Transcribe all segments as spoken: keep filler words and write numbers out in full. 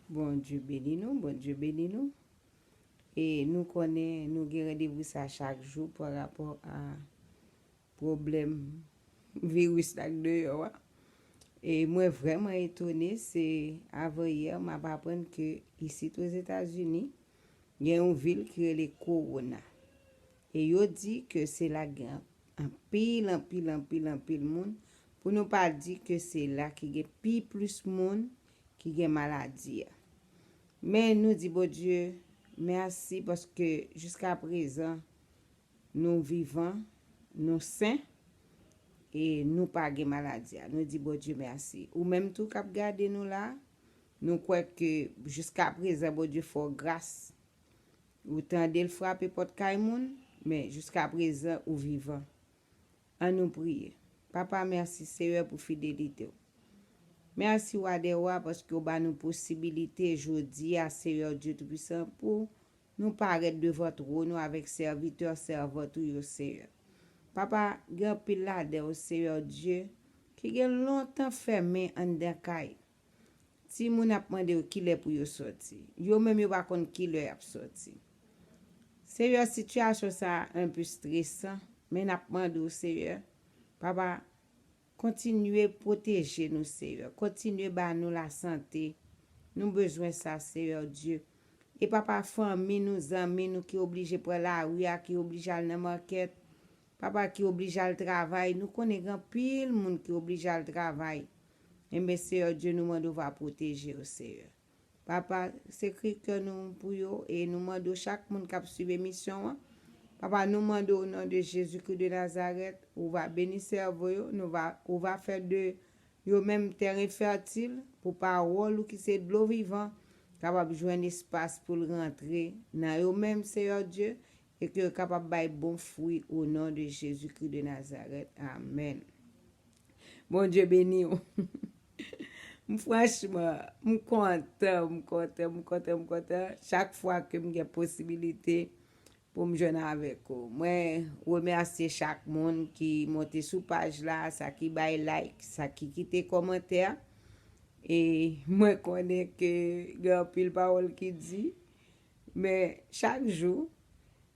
Bondye beni nou, Bondye beni nou. E nou konnen nou gen randevou sa chak jou pa rapò a pwoblèm viris la k deyò a. E mwen vrèman etone, se avanyè m ap aprann ke isit Ozetazini, gen yon vil ki rele Corona. E yo di ke se la gen anpil, anpil, anpil, anpil moun, pou nou pa di ke se la ki gen pi plis moun ki gen maladi a. Men nou di Bondye mèsi paske jiska prezan nou vivan, nou sen, e nou pa gen maladi a. Nou di Bondye mèsi. Ou menm tou k ap gade nou la, nou kwè ke jiska prezan Bondye fè w gras. Ou tande l frape pòt kay moun, men jiska prezan ou vivan. Ann nou priye. Papa, mèsi Seyè pou fidelite w. Mèsi Wa dè Wa paske w ba nou posibilite jodi a, Seyè Dye Toupisan, pou nou parèt devan twòn ou avèk sèvitè, sèvant ou yo, Seyè. Papa, gen anpil ladan yo, Seyè Dye, ki gen lontan fèmen anndan kay. Timoun ap mande yo kilè pou yo sòti. Yo menm yo pa konn kilè y ap sòti. Seyè, sitiyasyon sa a enpe stresan, men n ap mande w, Seyè, Papa, kontinye pwoteje nou, Seyè. Kontinye ba nou lasante nou bezwen sa, Seyè Dye. E Papa, fanmi nou, zanmi nou ki oblije pran lari a, ki oblije al nan makèt, Papa, ki oblije al travay, nou konnen gen anpil moun ki oblije al travay. Enben, Seyè Dye, nou mande w va pwoteje yo, Seyè. Papa, sekre kè nou pou yo e nou mande w chak moun k ap swiv emisyon an. Papa, nou mande w, o non de Jezikri de Nazarèt, ou va beni sèvo yo, nou va, ou va fè de yo menm tèren fètil pou pawòl ou ki se dlo vivan kapab jwenn espas pou l rantre nan yo menm, Seyè Dye, e ke yo kapab bay bon fwi, o non de Jezikri de Nazarèt. Amèn. Bondye beni w. M franchman, m kontan, m kontan, m kontan, m kontan. Chak fwa ke m gen posibilite pou m jwenn avèk ou. Mwen remèsye chak moun ki monte sou paj la, sa ki bay like, sa ki kite kòmantè. E mwen konnen ke gen anpil pawòl ki di, men chak jou,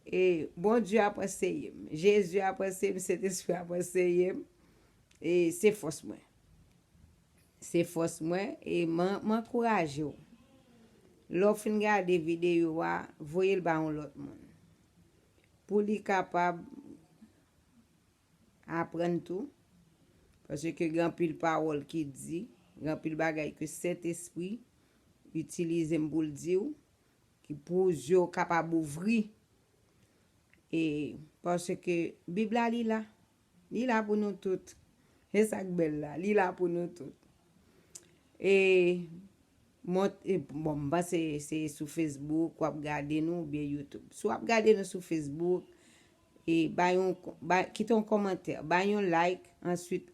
e Bondye ap anseye m, Jezi ap anseye m, Sentespri ap anseye m, e se fòs mwen. Se fòs mwen, e m an-, m ankouraje w. Lè w fin gade videyo a, voye l ba yon lòt moun. Pou li kapab aprann tou. Paske gen anpil pawòl ki di, gen anpil bagay ke Sentespri itilize m pou l di w, ki pou zye w kapab ouvri. E paske Bib la, li la. Li la pou nou tout. E sa k bèl la, li la pou nou tout. E mont, e, bon, m panse se sou Facebook w ap gade nou oubyen YouTube. Si w ap gade nou sou Facebook, e bay yon, bay, kite yon kòmantè, bay yon like, answit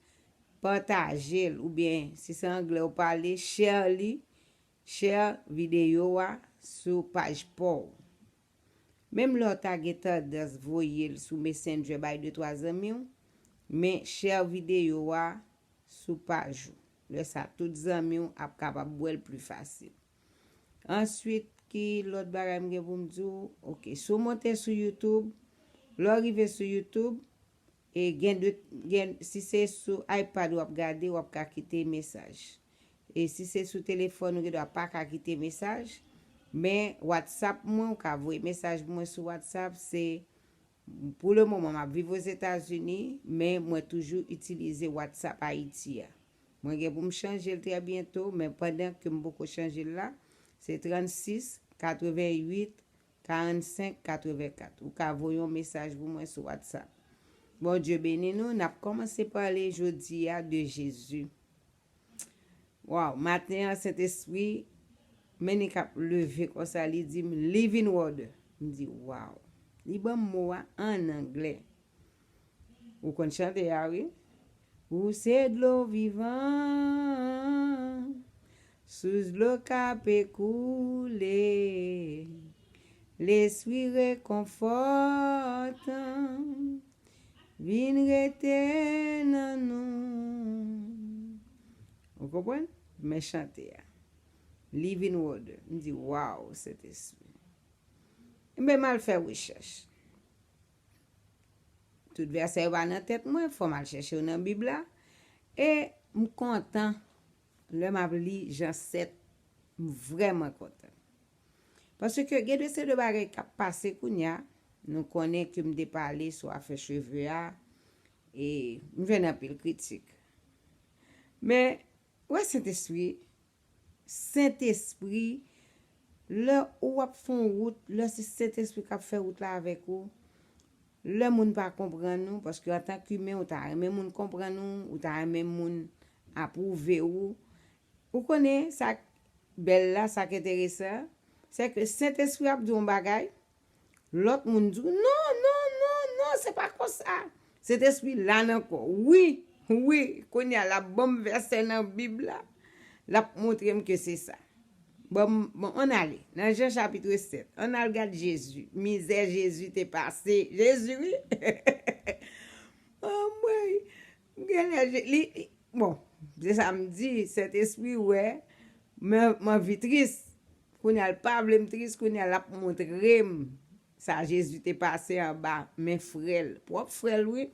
pataje l, oubyen si se anglè w pale, share li, share videyo a sou paj pa w. Menm lè w ta gen tandans voye l sou Messenger bay de twa zanmi w, men share videyo a sou paj ou. Lè sa, tout zanmi w ap kapab wè l pli fasil. Answit, ki lòt bagay m gen pou m di w? Oke, si w monte sou YouTube, lè w rive sou YouTube, e gen de, gen, si se sou iPad w ap gade, w ap ka kite mesaj. E si se sou telefòn, ou gendwa pa ka kite mesaj. Men WhatsApp mwen, ou ka voye mesaj pou mwen sou WhatsApp. Se, pou le moman, m ap viv Ozetazini, men mwen toujou itilize WhatsApp Ayiti a. Mwen gen pou m chanje l trè byento, men pandan ke m poko chanje l la, se trannsis katrevennuit karannsenk katrevenkat. Ou ka voye yon mesaj pou mwen sou WhatsApp. Bondye beni nou. N ap kòmanse pale jodi a de Jezi. Waw, maten an, Sentespri, men li k ap leve konsa, li di m, "Living water." M di, "Waw." Li ban m mo a an anglè. Ou konn chante a, wi. Ou se dlo vivan, sous dlo k ape koule, Lespri rekonfòtan, vin rete nan nou. Ou konprann? Men chante a. Living Water. M di, waw, Sentespri. Enben, m al fè rechèch. Tout vèsè yo pa nan tèt mwen, fò m al chèche yo nan Bib la. E m kontan lè m ap li Jan sèt, m vrèman kontan. Paske gen de se de bagay k ap pase kounye a, nou konnen ke m te pale sou afè cheve a, e m jwenn anpil kritik. Men, wè Sentespri, Sentespri, lè ou ap fè yon wout, lè se Sentespri k ap fè wout la avèk ou, lè moun pa konprann ou, paske antank imen, ou ta renmen moun konprann ou, ou ta renmen moun apwouve ou. Ou konnen sa k bèl la, sa k enteresan, se ke Sentespri ap di yon bagay, lòt moun di w, non, non, non, non, se pa konsa. Sentespri la nan kò. Wi, wi, kounye a l ap ban m vèsè nan Bib la. L ap montre m ke se sa. Bon, bon, ann ale. Nan Jan chapit sèt, ann al gad Jezi. Mizè Jezi te pase. Jezi, wi. Anmwey. M genlè, li, li, bon, se sa m di, Sentespri wè, men m anvi tris. Kounye a l pa vle m tris, kounye a l ap montre m sa Jezi te pase anba men frè l, pwòp frè l, wi.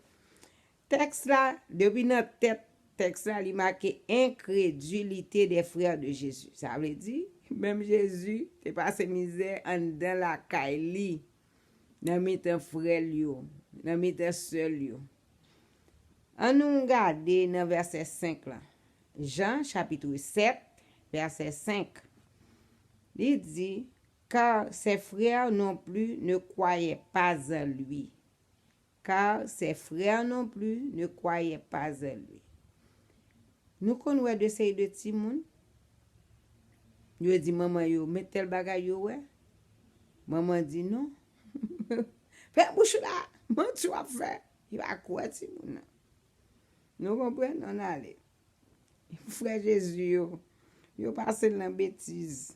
Tèks la, depi nan tèt tèks la, li make incrédulité des frères de Jésus. Sa vle di, menm Jezi te pase mizè anndan lakay li, nan mitan frè l yo, nan mitan sè l yo. An nou gade nan vèsè senk la. Jan, chapit sèt, vèsè senk. Li di, car ses frères non plus ne croyaient pas en lui. Car ses frères non plus ne croyaient pas en lui. Nou konn wè de seri de timoun, yo di manman yo, men tèl bagay yo wè. Manman di, non. Fè bouch ou la, manti w ap fè. Yo pa kwè timoun nan. Nou konprann? Ann ale. Frè Jezi yo, yo pase l nan betiz.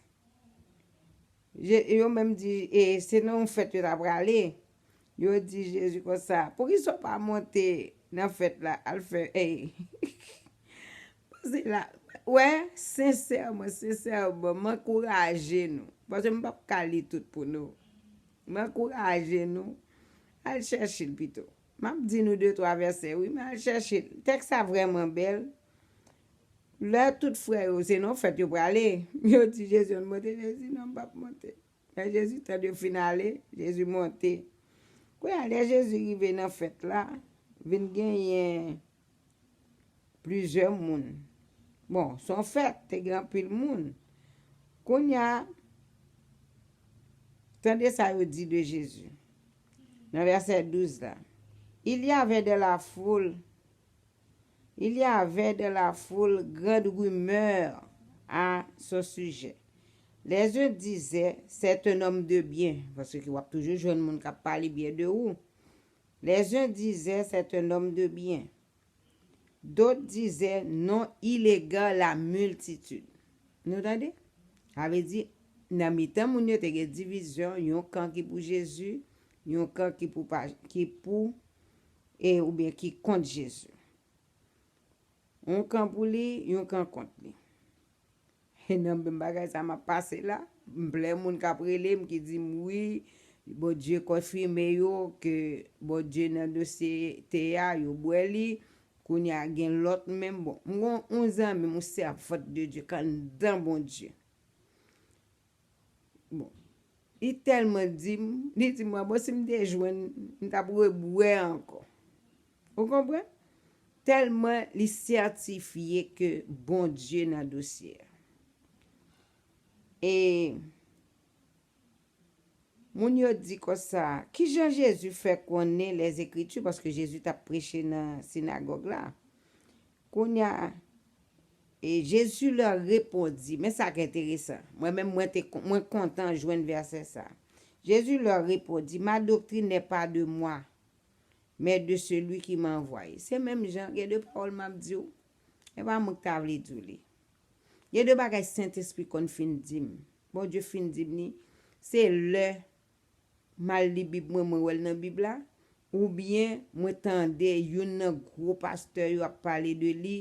Je, yo menm di, e, se nan yon fèt yo ta prale. Yo di Jezi konsa, poukisa w pa monte nan fèt la, al fè, ey. Pase la, wè, sensèman, sensèman, m ankouraje nou. Paske m p ap ka li tout pou nou. M ankouraje nou, al chèche l pito. M ap di nou de twa vèsè, wi, men al chèche l. Tèks sa vrèman bèl. Lè tout frè yo, se nan fèt yo prale, yo di Jezi, ann monte, Jezi, non, m p ap monte. Lè Jezi tande yo fin ale, Jezi monte. Kounye a, lè Jezi rive nan fèt la, vin genyen plizyè moun. Bon, se yon fèt, te gen anpil moun. Kounye a, tande sa yo di de Jezi. Nan vèsè douz la, il y avait de la foule, il y avait de la foule grande rumeur à son sujet. Les uns disaient, c'est un homme de bien, paske w ap toujou jwenn moun k ap pale byen de ou. Les uns disaient, c'est un homme de bien. D'autres disaient, non, il égare la multitude. Nou tande? Sa vle di, nan mitan moun yo te gen divizyon, yon kan ki pou Jezi, yon kan ki pou pa, ki pou, e, oubyen ki kont Jezi. Yon kan pou li, yon kan kont li. E nan menm bagay sa m ap pase la, m plen moun k ap rele m, ki di m, wi, Bondye konfime yo ke Bondye nan dosye te a, yo bwè li. Kounye a gen lòt menm. Bon, m gon yon zanmi m, yon sèvant de Dye, k anndan Bondye. Bon, li tèlman di m, li di m, bon, si m te jwenn, m t ap rebwè ankò. Ou konprann? Tèlman li sètifye ke Bondye nan dosye a. E moun yo di konsa, kijan Jezi fè konnen Lèzekriti, paske Jezi t ap preche nan sinagòg la. Kounye a, et Jésus leur répondit, men sa ki enteresan. Mwen menm, mwen te kon-, mwen kontan jwenn vèsè sa. Jésus leur répondit, ma doctrine n'est pas de moi, mais de celui qui m'a envoyé. Se menm jan, gen de pawòl m ap di w, e pa mwen ki ta vle di w li. Gen de bagay Sentespri konn fin di m. Bondye fin di m li, se lè m al li Bib mwen, mwen wè l nan Bib la, oubyen mwen tande youn nan gwo pastè yo ap pale de li,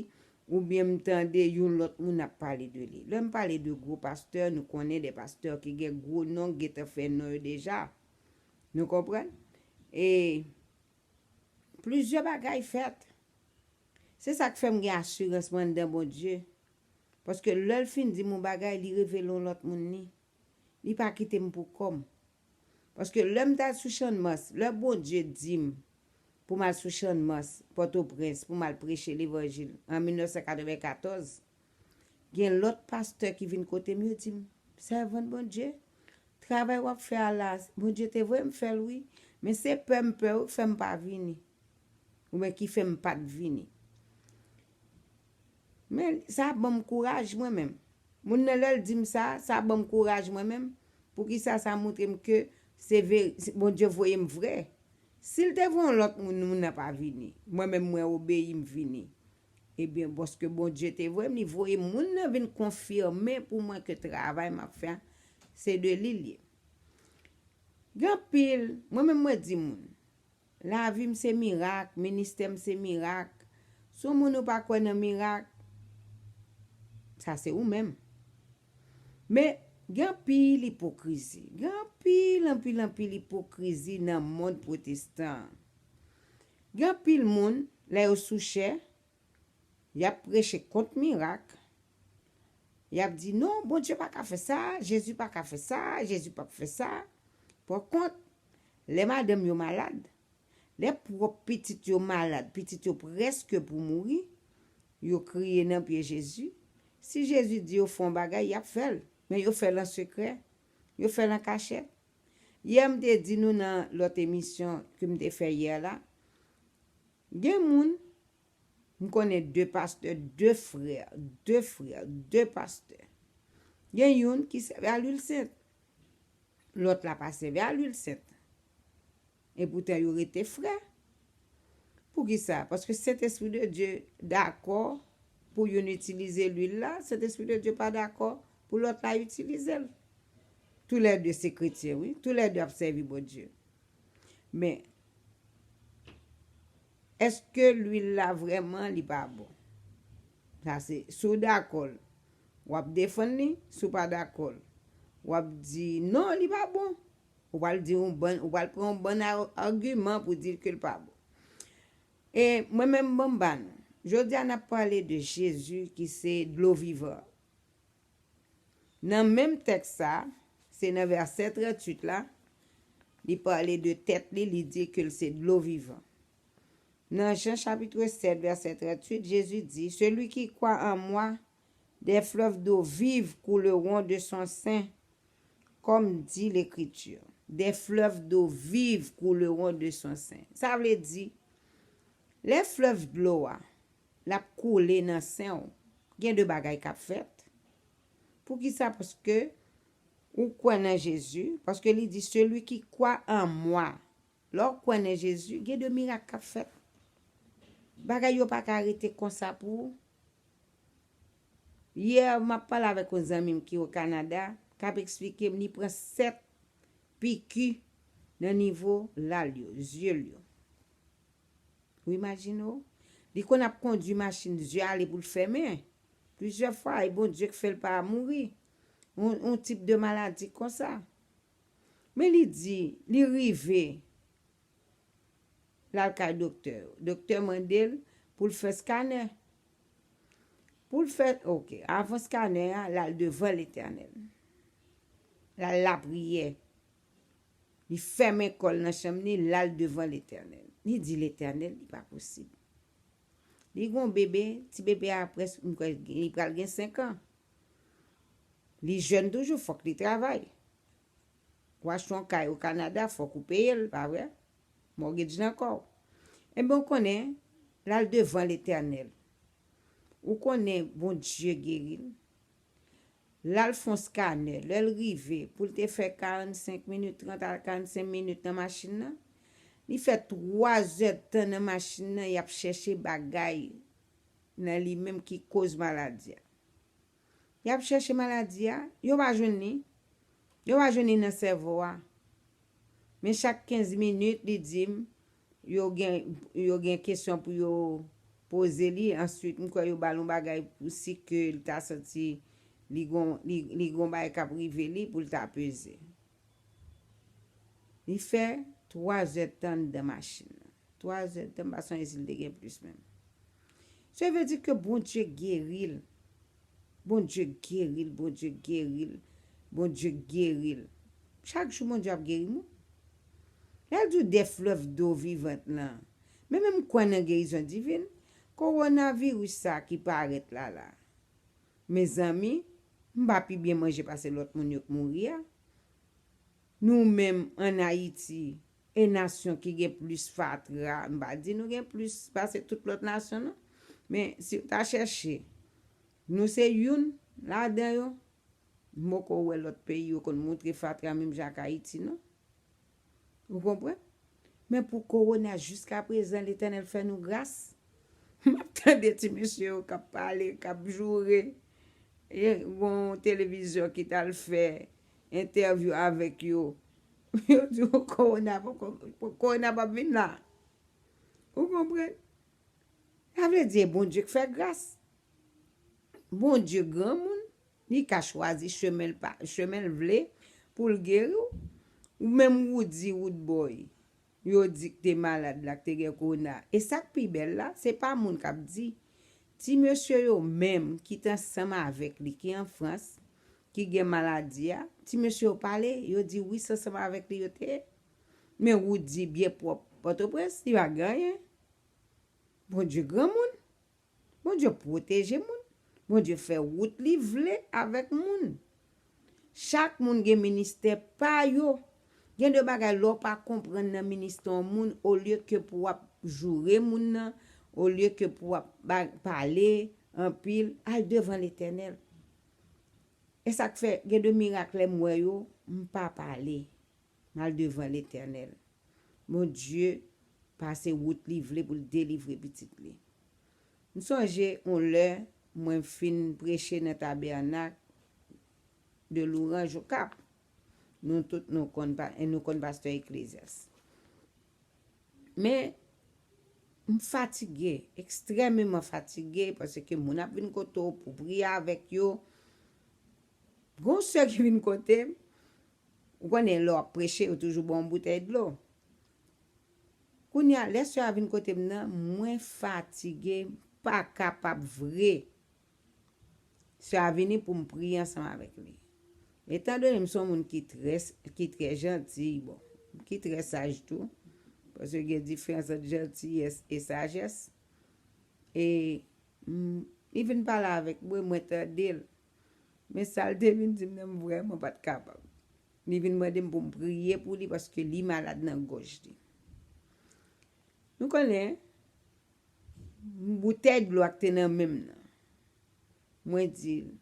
oubyen m tande yon lòt moun ap pale de li. Lè m pale de gwo pastè, nou konnen de pastè ki gen gwo non, gentan fè non yo deja. Nou konprann? E plizyè bagay fèt. Se sa k fè m gen asirans mwen anndan Bondye. Paske lè l fin di m yon bagay, li revele yon lòt moun li. Li pa kite m pou kò m. Paske lè m t al sou Channmas, lè Bondye di m pou m al sou Channmas, Pòtoprens, pou m al preche levanjil an mil nèf san katreven katòz, gen lòt pastè ki vin kote m, yo di m, "Sèvant Bondye, travay w ap fè a la, Bondye te voye m fè l wi, men se pè m pè wi k fè m pa vini, oubyen ki fè m pa t vini." Men sa ban m kouraj mwen menm. Moun nan lè l di m sa, sa ban m kouraj mwen menm. Poukisa? Sa montre m ke se veri-, se Bondye voye m vrè. Si l te voye yon lòt moun, moun nan pa vini. Mwen menm mwen obeyi, m vini. Ebyen, paske Bondye te voye m, li voye moun nan vin konfime pou mwen ke travay m ap fè a, se de li l ye. Gen anpil, mwen menm mwen di moun, lavi m se mirak, ministè m se mirak. Si yon moun ou pa kwè nan mirak, sa se ou menm. Men, gen anpil ipokrizi. Gen anpil, anpil, anpil ipokrizi nan mond pwotestan an. Gen anpil moun, lè yo sou chè, y ap preche kont mirak. Y ap di, "Non, Bondye pa ka fè sa, Jezi pa ka fè sa, Jezi p ap fè sa." Pòkont, lè madanm yo malad, lè pwòp pitit yo malad, pitit yo prèske pou mouri, yo kriye nan pye Jezi. Si Jezi di yo fè yon bagay, y ap fè l. Men yo fè l an sekrè, yo fè l an kachèt. Yè, m te di nou nan lòt emisyon ke m te fè yè la, gen moun, m konnen de pastè, de frè, de frè, de pastè. Gen youn ki sèvi a lwil sent, lòt la pa sèvi a lwil sent. Epoutan, yo rete frè. Poukisa? Paske Sentespri de Dye dakò pou youn itilize lwil la, Sentespri de Dye pa dakò pou lòt la itilize l. Toulède se kretyen, wi. Toulède ap sèvi Bondye. Men, èske lwil la vrèman li pa bon? Sa se, si w dakò l, w ap defann li, si w pa dakò l, w ap di, "Non, li pa bon." Ou pral di yon bann, ou pral pran yon bann a-, agiman pou di ke l pa bon. E mwen menm, ban m ba nou. Jodi a, n ap pale de Jezi ki se dlo vivan. Nan menm tèks sa, se nan vèsè tranntuit la, li pale de tèt li, li di ke l se dlo vivan. Nan Jan chapitre sèt, vèsè tranntuit, Jezi di, "Celui qui croit en moi, des fleuves d'eau vive couleront de son sein, comme dit l'Écriture." Des fleuves d'eau vive couleront de son sein. Sa vle di, lè flèv dlo a, l ap koule nan sen w, gen de bagay k ap fèt. Poukisa? Paske ou kwè nan Jezi, paske li di, "Celui qui croit en moi." Lè w kwè nan Jezi, gen de mirak k ap fèt. Bagay yo pa ka rete konsa pou ou. Yè, m ap pale avèk yon zanmi m ki o Kanada, k ap eksplike m, li pran sèt piki nan nivo lal yo, zye l yo. Ou imajine w? Li konn ap kondui machin, zye ale pou l fèmen. Plizyè fwa, e Bondye k fè l pa mouri. Yon, yon tip de maladi konsa. Men li di, li rive, l al kay doktè yo. Doktè mande l pou l fè skanè. Pou l fè, oke, avan skanè a, l al devan Letènèl. L al lapriyè. Li fèmen kò l nan chanm li, l al devan Letènèl. Li di, "Letènèl, li pa posib." Li gon bebe, ti bebe a prèske, m kwè, li pral gen senk an. Li jèn toujou, fòk li travay. Ou achte yon kay o Kanada, fòk ou peye l, pa vre? Mortgage nan kò w. Ebyen, ou konnen, l al devan Letènèl. Ou konnen Bondye geri l. L al fè yon skanè. Lè l rive, pou l te fè karannsenk minit, trant a karannsenk minit nan machin nan, li fè twa zè tan nan machin nan, y ap chèche bagay nan li menm ki koz maladi a. Y ap chèche maladi a, yo pa jwenn li. Yo pa jwenn li nan sèvo a. Men chak kenz minit, li di m, yo gen, yo gen kesyon pou yo poze li, answit m kwè yo ba l yon bagay pou si ke l ta santi li gon, li, li gon bagay k ap rive li pou l ta peze. Li fè twa zè tan anndan machin nan. Twa zè tan, m pa sonje si l te gen plis menm. Se vle di ke Bondye geri l. Bondye geri l, Bondye geri l, Bondye geri l. Chak jou Bondye ap geri moun. Lè l di w des fleuves d'eau vivante lan, men menm kwè nan gerizon divin, kowonaviris sa ki parèt la la. Mezanmi, m pa pi byen manje pase lòt moun yo k mouri a. Nou menm ann Ayiti, e nasyon ki gen plis fatra, m pa di nou gen plis pase tout lòt nasyon non. Men si w ta chèche, nou se youn ladan yo. M poko wè lòt peyi yo konn moutre fatra menm jan ak Ayiti non. Ou konprann? Men pou kowona, jiskaprezan, Letènèl fè nou gras. M ap tande ti mesye yo k ap pale, k ap joure. E gon televizyon ki t al fè entèvyou avèk yo. Yo di w kowona poko, kowona p ap vin la. Ou konprann? Sa vle di e Bondye k fè gras. Bondye granmoun, li ka chwazi chemen l pa, chemen l vle pou l geri w. Ou menm Woody Woodboy, yo di k te malad la, k te gen kowona. E sa k pi bèl la, se pa moun k ap di. Ti mesye yo menm ki t ansanm avèk li, ki an Frans, ki gen maladi a, ti mesye yo pale, yo di wi, se ansanm avèk li yo te ye. Men Woody byen pwòp Pòtoprens, li pa gen anyen. Bondye granmoun. Bondye pwoteje moun. Bondye fè wout li vle avèk moun. Chak moun gen ministè pa yo. Gen de bagay lè w pa konprann nan ministè yon moun, olye ke pou w ap joure moun nan, olye ke pou w ap ba- pale anpil, al devan Letènèl. E sa k fè gen de mirak lè m wè yo, m pa pale. M al devan Letènèl. Bondye pase wout li vle pou l delivre pitit li. M sonje yon lè mwen fin preche nan Tabènak de Louranj Okap. Nou tout nou konn, pa- nou konn pastè Eklezyas. Men, m fatige, ekstrèmeman fatige, paske moun ap vin kote w pou w priye avèk yo. Gon sè ki vin kote m, ou konnen lè w ap preche, yo toujou ba w yon boutèy dlo. Kounye a, lè sè a vin kote m nan, mwen fatige, m pa kapab vre. Sè a vini pou m priye ansanm avèk li. Etandone m se yon moun ki trè, ki trè janti, bon, ki trè saj tou, paske gen diferans ant jantiyès e sajès. E m, li vin pale avèk mwen, mwen tande l. Men sa l te vin di m nan, m vrèman pa t kapab. Li vin mande m pou m priye pou li paske li malad nan gòj li. Nou konnen, boutèy dlo a k te nan men m nan. Mwen di l,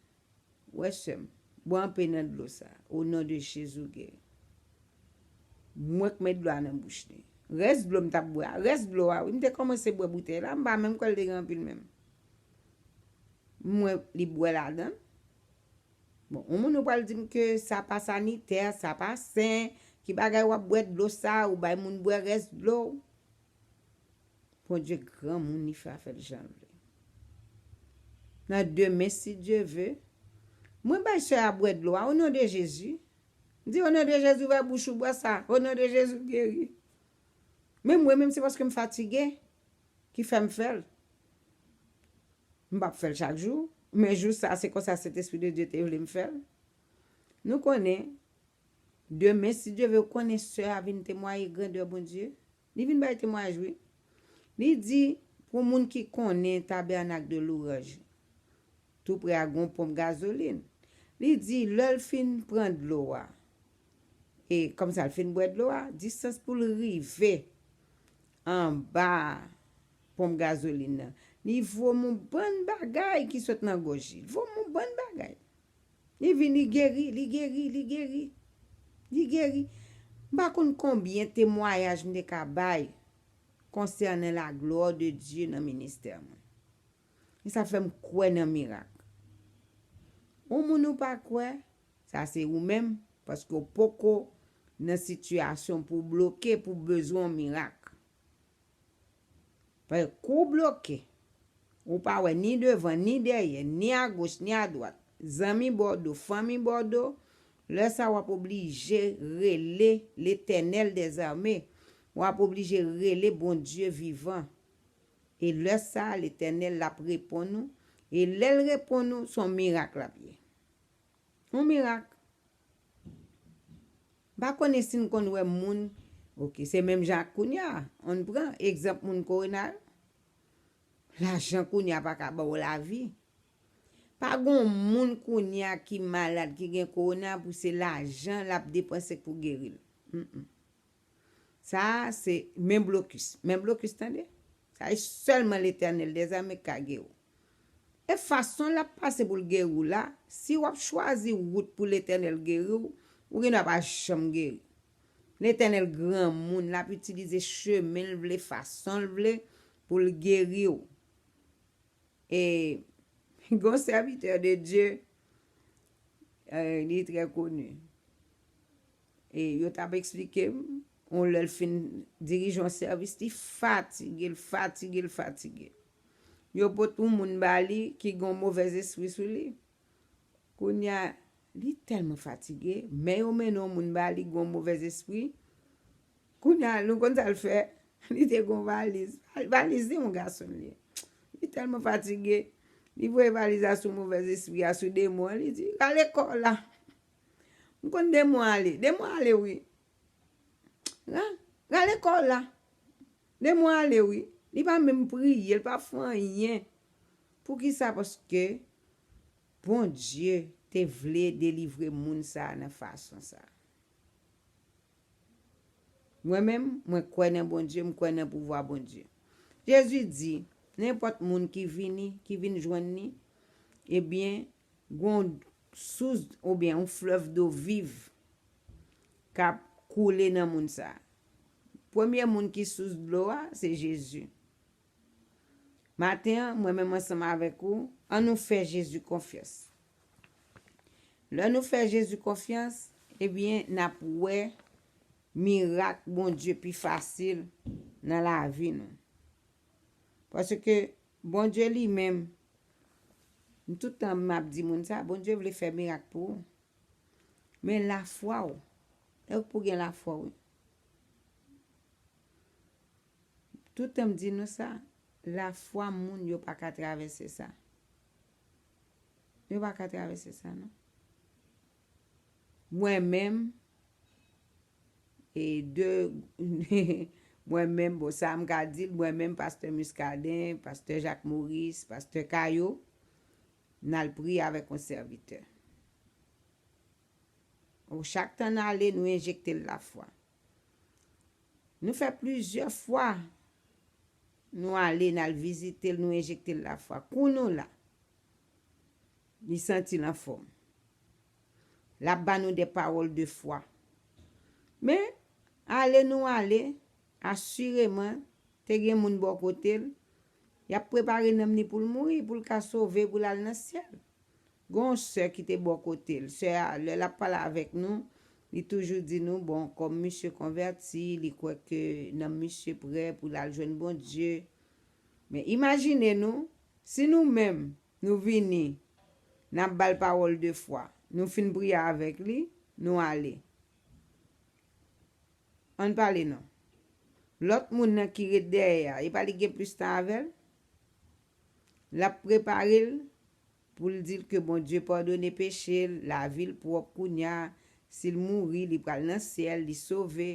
wè sè m, bwè anpe nan dlo sa, o non de Jezi w geri. Mwen k met dlo a nan bouch li. Rès dlo m t ap bwè a, rès dlo a, wi, m te kòmanse bwè boutèy la, m pa menm kwè l te gen anpil menm. M wè li bwè ladan l. Bon, yon moun ou pral di m ke sa pa sanitè, sa pa sen, ki bagay w ap bwè dlo sa, ou bay moun bwè rès dlo w. Bondye granmoun, li fè afè l jan l vle. Nan demen, si Dye ve, mwen bay sè a bwè dlo a, o non de Jezi. M di, o non de Jezi, ouvè bouch ou, bwè sa, o non de Jezi, w geri. Men mwen menm, se paske m fatige ki fè m fè l. M p ap fè l chak jou, men jou sa, se konsa Sentespri de Dye te vle m fè l. Nou konnen, demen, si Dye ve, ou konnen sè a vin temwaye grandè Bondye. Li vin bay temwayaj, wi. Li di, pou moun ki konnen Tabènak de Louranj, tou prè a gon ponp gazolin. Li di, lè l fin pran dlo a, e kòmsa l fin bwè dlo a, distans pou l rive anba ponp gazolin nan, li vomit yon bann bagay ki sot nan gòj li. Li vomit yon bann bagay. Li vin, li geri, li geri, li geri. Li geri. M pa konn konbyen temwayaj m te ka bay konsènan la gloire de Dieu nan ministè mwen. E sa fè m kwè nan mirak. Yon moun ou pa kwè, sa se ou menm, paske w poko nan sitiyasyon pou w bloke, pou w bezwen yon mirak. Paske kou w bloke, Ou pa wè ni devan, ni dèyè, ni agoch, ni adwat. Zanmi bò w do, fanmi bò w do, lè sa w ap oblije rele Letènèl dèzame. W ap oblije rele Bondye vivan. E lè sa a, Letènèl l ap reponn ou. E lè l reponn ou, se yon mirak l ap ye. Yon mirak. M pa konnen si n konn wè moun, oke, se menm jan ak kounye a. Ann pran egzanp moun kowona yo. Lajan kounye a pa ka ba w lavi. Pa gon moun kounye a ki malad, ki gen kowona pou se lajan l ap depanse pou geri l. Mm-mm. Sa a se men blokis. Men blokis, tande? Sa e sèlman Letènèl dèzame k ka geri w. E fason l ap pase pou l geri w la, si w ap chwazi wout pou Letènèl geri w, ou gendwa pa janm geri. Letènèl granmoun, l ap itilize chemen l vle, fason l vle pou l geri w. E gon sèvitè de Dye, eh, li trè koni. E yo t ap eksplike m, yon lè l fin dirije yon sèvis, li fatige, l fatige, l fatige. Yo pot yon moun ba li ki gen yon movèz espri sou li. Kounye a, li tèlman fatige, men yo mennen yon moun ba li ki gen yon movèz espri. Kounye a, nou konn sa l fè? Li te gen yon valiz. Valiz li, yon gason li ye. Li tèlman fatige, li voye valiz la sou movèz espri a, sou demon an, li di, "Rale kò w la." M konn demon ale. Demon ale, wi. Ra-, rale kò w la. Demon ale, wi. Li pa menm priye, li pa fè anyen. Poukisa? Paske Bondye te vle delivre moun sa a nan fason sa a. Mwen menm, mwen kwè nan Bondye, m kwè nan pouvwa Bondye. Jezi di, nenpòt moun ki vini, ki vin jwenn li, ebyen, gon sous oubyen yon flèv dlo viv k ap koule nan moun sa a. Premye moun ki sous dlo a, se Jezi. Maten an, mwen menm ansanm avèk ou, ann nou fè Jezi konfyans. Lè nou fè Jezi konfyans, ebyen, n ap wè mirak Bondye pi fasil nan lavi nou. Paske Bondye li menm, tout tan m ap di moun sa, Bondye vle fè mirak pou ou. Men lafwa w, fòk pou gen lafwa, wi. Tout tan m di nou sa, lafwa moun yo pa ka travèse sa. Yo pa ka travèse sa, non. Mwen menm, e de, mwen menm, bon, sa m ka di l, mwen menm, pastè Muscadin, pastè Jacques Maurice, pastè Caillot, n al priye avèk yon sèvitè. Chak tan n ale, nou enjekte l lafwa. Nou fè plizyè fwa, nou ale, n al vizite l, nou enjekte l lafwa. Kou nou la, li santi l anfòm. L ap ba nou de pawòl de fwa. Men, ale nou ale, asireman, te gen moun bò kote l, y ap prepare nanm li pou l mouri, pou l ka sove, pou l al nan syèl. Gen yon sè ki te bò kote l. Sè a, lè l ap pale avèk nou, li toujou di nou, bon, kòm misye konvèti, li kwè ke nanm misye prè pou l al jwenn Bondye. Men imajine nou, si nou menm, nou vini, n ap ba l pawòl de fwa, nou fin priye avèk li, nou ale. Ann pale non. Lòt moun nan ki ret dèyè a, e pa li gen plis tan avè l? L ap prepare l pou l di l ke Bondye padone peche l, lavi l pwòp kounye a, si l mouri, li pral nan syèl, li sove.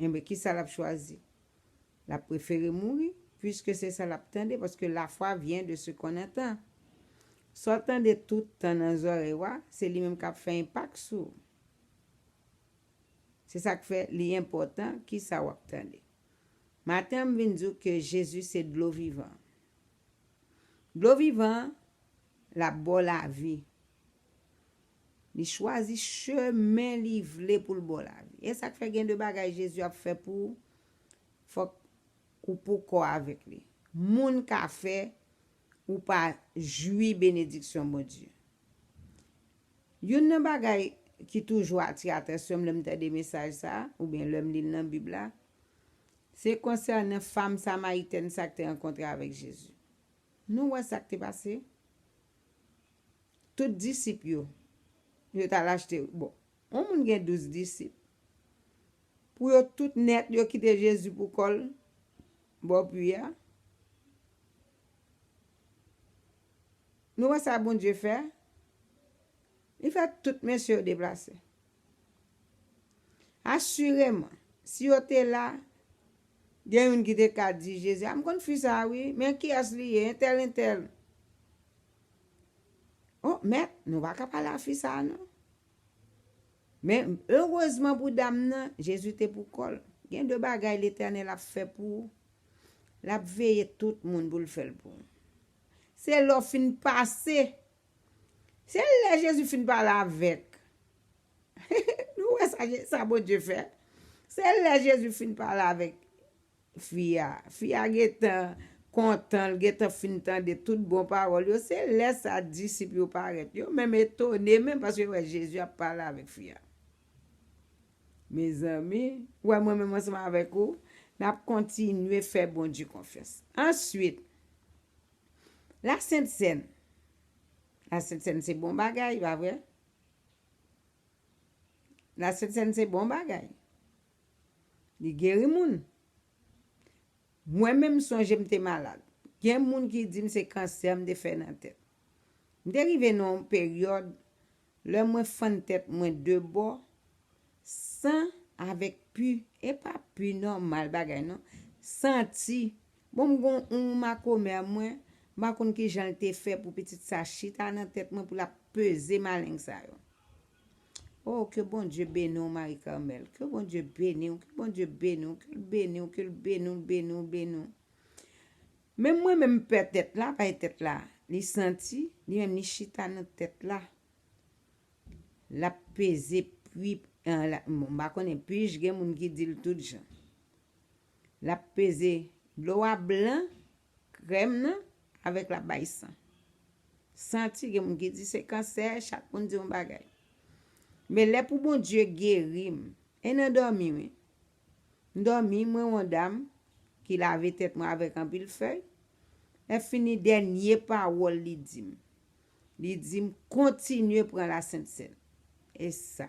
Enben, kisa l ap chwazi? L ap prefere mouri, piske se sa l ap tande, paske la foi vient de ce qu'on entend. Sa w tande tout tan nan zòrèy w a, se li menm k ap fè enpak sou ou. Se sa k fè li enpòtan kisa w ap tande. Maten an, m vin di w ke Jezi se dlo vivan. Dlo vivan an, l ap ba w lavi. Li chwazi chemen li vle pou l ba w lavi. E sa k fè gen de bagay Jezi ap fè pou ou, fòk ou poko avèk li. Moun ka fè ou pa jwi benediksyon Bondye. Youn nan bagay ki toujou atire atansyon m lè m tande mesaj sa a, oubyen lè m li l nan Bib la, se konsènan fanm Samaritèn sa k te rankontre avèk Jezi. Nou wè sa k te pase? Tout disip yo, yo t al achte, bon, yon moun gen douz disip. Pou yo tout nèt, yo kite Jezi pou kò l, bò pwi a. Nou wè sa Bondye fè? Li fè tout mesye yo deplase. Asireman, si yo te la, gen youn ki te ka di Jezi, "A, m konn fi sa a, wi, men kiyès li ye, entèl, entèl." O, mèt, nou pa ka pale a fi sa a, non. Men, erezman pou dam nan, Jezi te pou kò l. Gen de bagay Letènèl ap fè pou ou. L ap veye tout moun pou l fè l pou ou. Se lè w fin pase. Se lè Jezi fin pale avèk. Nou wè sa, sa Bondye fè? Se lè Jezi fin pale avèk fi a. Fi a gentan kontan, l gentan fin tande tout bon pawòl yo. Se lè sa disip yo parèt. Yo menm etone menm paske yo wè Jezi ap pale avèk fi a. Mezanmi, ou wè mwen menm ansanm avèk ou, n ap kontinye fè Bondye konfyans. Answit, Lasent Sèn. Lasent Sèn se bon bagay, pa vre? Lasent Sèn se bon bagay. Li geri moun. Mwen menm, m sonje m te malad. Gen moun ki di m se kansè m te fè nan tèt. M te rive nan yon peryòd, lè mwen fann tèt mwen de bò, san avèk pi, e pa pi nòmal bagay non, santi. Bon, m gon yon makomè mwen, m pa konn ki jan l te fè pou pitit sa chita nan tèt mwen pou l ap peze maleng sa yo. Oh, ke Bondye beni w, Marie Carmelle. Ke Bondye beni w, ke Bondye beni w, ke l beni w, ke l beni w, beni w, beni w. Men mwen menm pè tèt la, pa e tèt la. Li santi, li menm li chita nan tèt la. L ap peze pwi, eh, la, m pa konnen pij, gen moun ki di l tout jan. L ap peze dlo a blan, krèm nan, avèk l ap bay san. Santi, gen moun ki di se kansè, chak moun di yon bagay. Men lè pou Bondye geri m, e nan dòmi, wi. M dòmi, mwen wè yon dam ki lave tèt mwen avèk anpil fèy. Lèfini, dènye pawòl li di m. Li di m, "Kontinye pran Lasent Sèn." E sa,